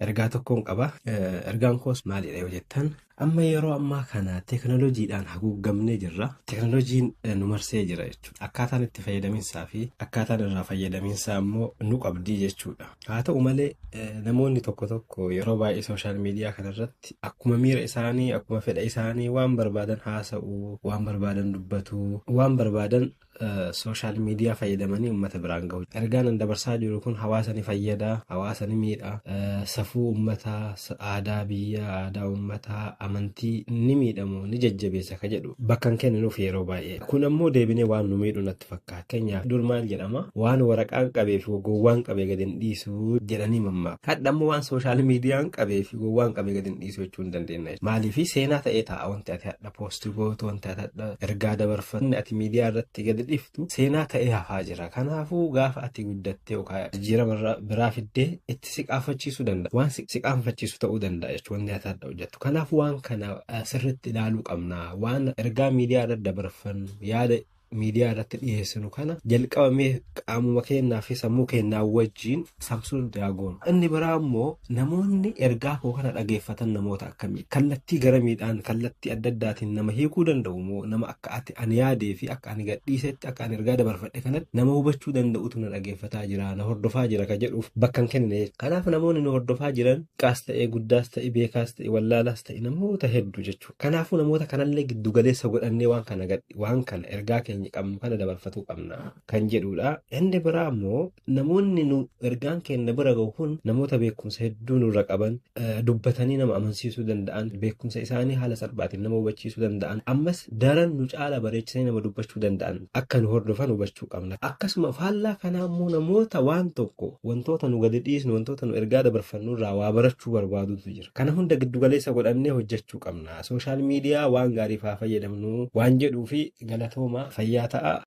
Ergaa tokkoon qaba. Ergaan koos maalidha yoo jettan, amma yeroo ammaa kana teekinooloojiidhaan haguugamnee jirra. Teekinooloojiin nu marsee jira jechuudha. Akkaataan itti fayyadaminsaa fi akkaataan irraa fayyadaminsaa immoo nu qabdii jechuudha. Haa ta'u malee, namoonni tokko tokko yeroo baay'ee social media kanarratti akkuma miira isaanii, akkuma fedha isaanii waan barbaadan haasa'uu, waan barbaadan dubbatu, waan barbaadan social media fayyadamanii uummata biraan gahu. Ergaan an dabarsaa jiru kun hawaasa ni fayyada, hawaasa ni miidha, safuu uummataa, aadaa biyyaa, aadaa uummataa, amantii ni miidhamu, ni jajjabeessa ka jedhu bakka hin kenninuuf yeroo baay'ee. Kun ammoo deebinee waan nu miidhu natti fakkaata. Fakkeenyaaf, dur maal jedhama? "Waan waraqaan qabee fi gowwaan qabee gadi hin dhiisu" jedhanii mammaaka. Hadha ammoo waan social mediaan qabee fi gowwaan qabee gadi hin dhiisu jechuu hin dandeenya. Maaliif? Seenaa ta'ee taa'a. Wanti ati hadha post gootu, wanti ati hadha ergaa dabarfattu, ati miidiyaa irratti gadi dhiiftu seenaa ta'ee hafaa jira. Kanaafuu gaafa ati guddattee yookaan jijjiirama biraa fiddee itti si qaanfachiisuu danda'a. Waan si qaanfachiisu ta'uu danda'a jechuudha wanti ati hadha hojjettu. Kanaafuu waan kana sirriitti ilaaluu qabna. Waan ergaa miidiyaa irratti dabarfannu, yaada miidiyaa irratti dhiyeessinu kana jalqabamee qaamuma keenyaa fi sammuu keenyaa wajjin samsuun daagoon. Inni biraa immoo, namoonni ergaa koo kana dhageeffatan namoota akkamii? Kallattii gara miidhaan, kallattii adda addaatiin nama hiikuu danda'u moo, nama akka ati ani yaadee fi akka ani gadhiisetti, akka ani ergaa dabarfadhe kanatti nama hubachuu danda'utu na dhageeffataa jira, na hordofaa jira ka jedhuuf bakka hin kennine. Kanaaf namoonni nu hordofaa jiran xiqqaas ta'e guddaas ta'e, beekaas ta'e wallaalaas ta'e, namoota hedduu jechuudha. Kanaafuu namoota kanallee giddugaleessa godhannee waan kana ergaa keenya qabnu kana dabarfatuu qabna kan jedhudha. Inni biraa immoo, namoonni nu ergaan keenya bira gahu kun namoota beekumsa hedduu nurra qaban, dubbatanii nama amansiisuu danda'an, beekumsa isaanii haala salphaatiin nama hubachiisuu danda'an, ammas daran nu caala bareechisanii nama dubbachuu danda'an akka nu hordofan hubachuu qabna. Akkasuma faallaa kanaa immoo, namoota waan tokko, wantoota nu gadi dhiisnu, wantoota nu ergaa dabarfannu irraa waa barachuu barbaadutu jira. Kana hunda giddugaleessa godhannee hojjechuu qabna. Social media waan gaariif haa fayyadamnu waan jedhuu fi galatooma, fayyaa ta'a.